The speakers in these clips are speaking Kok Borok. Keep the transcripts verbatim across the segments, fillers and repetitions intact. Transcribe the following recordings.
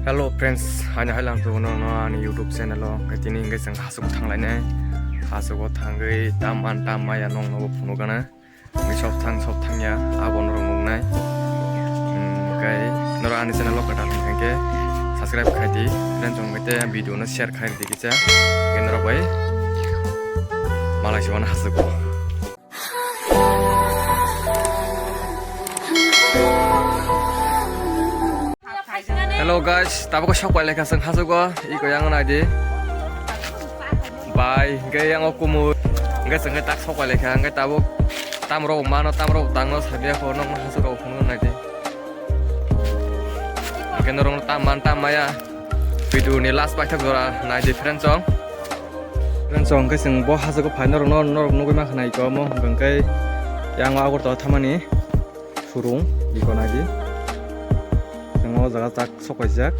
Hello friends, haino hai lang tongo no ani YouTube channel o. Khe tini hingke chwng hasugo thanglainai. Hasugo thangwi tam man tam maya nong nogo phunukgana. Hingke sok thang sok thangya abo norok nuknai. Hingke norok ani channel o kwtal hingke subscribe khai di. Friends, hingke video no share khai di kisa. Hingke norok bai malai si wano hasugo. Hello guys, tabuk sok pai lekha chwng hasugo, iko yang nai di. Bai, hingke yang o kumui, hingke chwng tak sok pai lekha, hingke tabuk tamrok mano, tamrok tangno, sabiya ko nokno hasugo phunuknai di. Hingke norok tam man tam maya, video ni last paithak jora nai di friends song. Friends, hwnkhe chwng bo hasugo phai norokno, norok nugwi mankha nai iko omo hwnkhe yang o Agartala thamani surung iko nai di. Chwng o jaga tak sok paijak.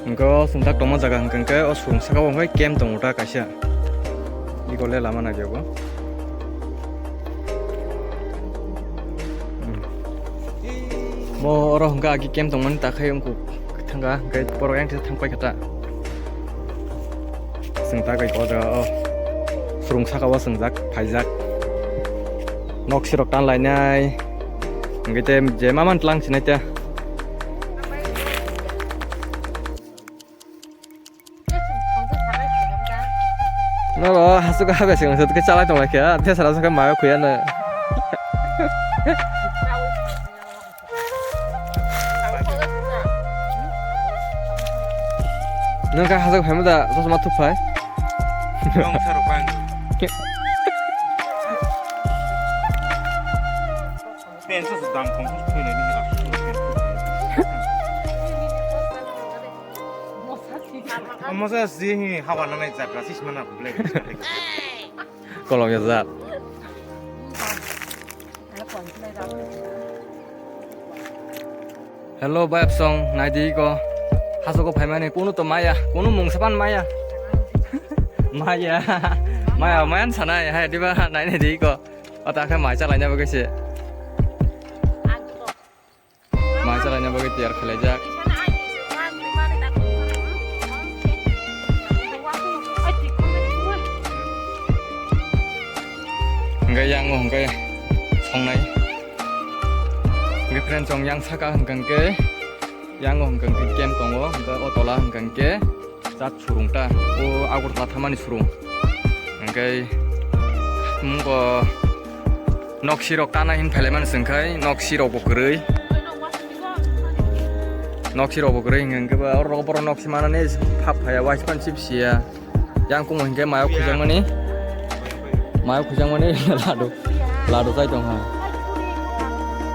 Hwnkhe o chwng tak tongma jaga hwnkhe o surung saka o hwnkhe camp tongo ta kaisa. Iko le lama nai di obo. Hmm. Bo oro hwnkhe agi camp tongmani takhai wngkuk thangkha, hwnkhe borok yang thangpai kha ta. Chwng ta gai o jaga o surung saka o chwngjak, phaijak. Nok sirok tan lainai. Hwnkhe te je ma man tlang sinai ta. Noro hasuka habe sing sut ke chalai tong khe, te sara saka mayo khuya na. Nang ka hasuk phai da, chosma thuk phai. Long sarok bang. Pen sa dam kong thuk phai na ni. Omo sa si hi hawa na nai jatra sis mana black. Kolom ya jat. Hello, bayap song, nai di ko. Haso ko phaimani, kunu to maya, kunu mungsa pan maya. Maya, maya, mayan sanai, hai, diba, nai, nai di ko. O ta khe mai chalai na bagwi se. Mai chalai na bagwi tiyar khlai jak. Hingke yang o hingke songnai. Hingke friend song yang saka hingke hingke yang o hingke hingke camp tongo, hingke o tola hingke hingke. Chat surung ta, o Agartala thamani surung. Hingke, mungo nok sirok tana hin phailaimani chwngkhai, nok sirok bo kwrwi. Nok sirok bo kwrwi hingke ba, oro borok nok si manani phap phaiya, waispan sip siya. Yang kumo hingke mayo khujakmani. Mayo khujakmani ladu, ladu chai tong ha.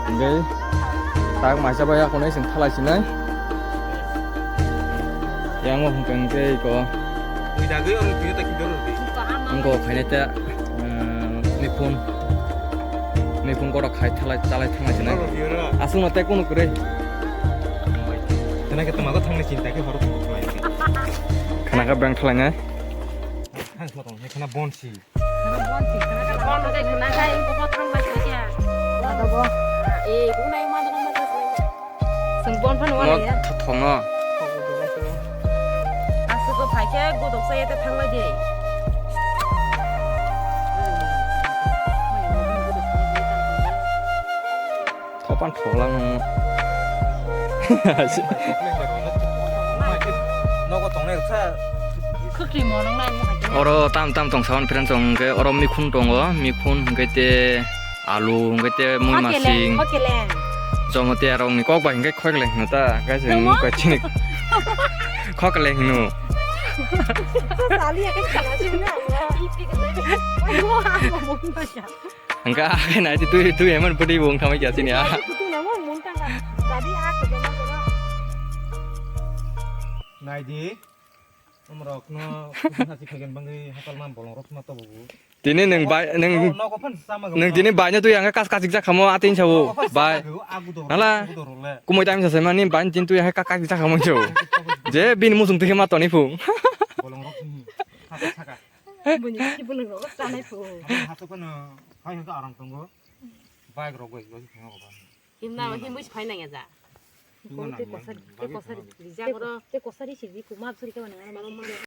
Hingke tak maisa bai akonai chwng thalai sinai. Yang o hingke hingke iko. Ui dagwi ang video ta kidor di. Angko khainai ta, eh, miphun. Miphun kotok khai thalai, chalai thanglai sinai. Aswkno tei kunu kwrwi. Khana khe tamago thangnai chinta khe horo tongkhlai. Khana khe beng thalai nai. Khana bonsi. Chwng bon phano wana ya. Thongno. Aswk phai khe godok sa ya te thanglai de. Thopan thoklang nung. Nogo tongnai rwkha. Khwtwi monong nai mo hai. Oro tam tam tong sawan friend song hwnkhe oro mikhun tongo, mikhun hwnkhe te alu hwnkhe te mui masing. Khokeleng, khokeleng. Jomo te arong ni kok bai hwnkhe khokeleng hwno ta, guys, nwng mui kok bai chini khokeleng hwno. Sali ya kan kala sini na. Hwnkhe akhe nai di twi, twi emon pudi bung thamai kya sini ah. Kutu na mo mung tang ka. Jadi aku benar benar. Nai di. Umrok no kutu hasi phagen bangwi hakal mam bolong rok ma to bubu. Tini nwng bai, nwng, nogo phan sama nwng tini bai no twi ang kas kasik jak khamo atin sabo. Bai. Agu dor. Hala. Agu dor le. Kumoi time sa sai mani bai tin twi ang kas kasik jak khamo jo. Je bin musung twi ma toni phung. Bolong rok sini. Saka saka. Buini khe bolong rok chanai phu. Hato kono hai hwnkhe arang tongo. Bike rok bai bai thangma ko ba. Himna himwi se phai nang ya ja. Tei kosari, tei kosari, rijak oro. Tei kosari sidi kuma suri khe mani.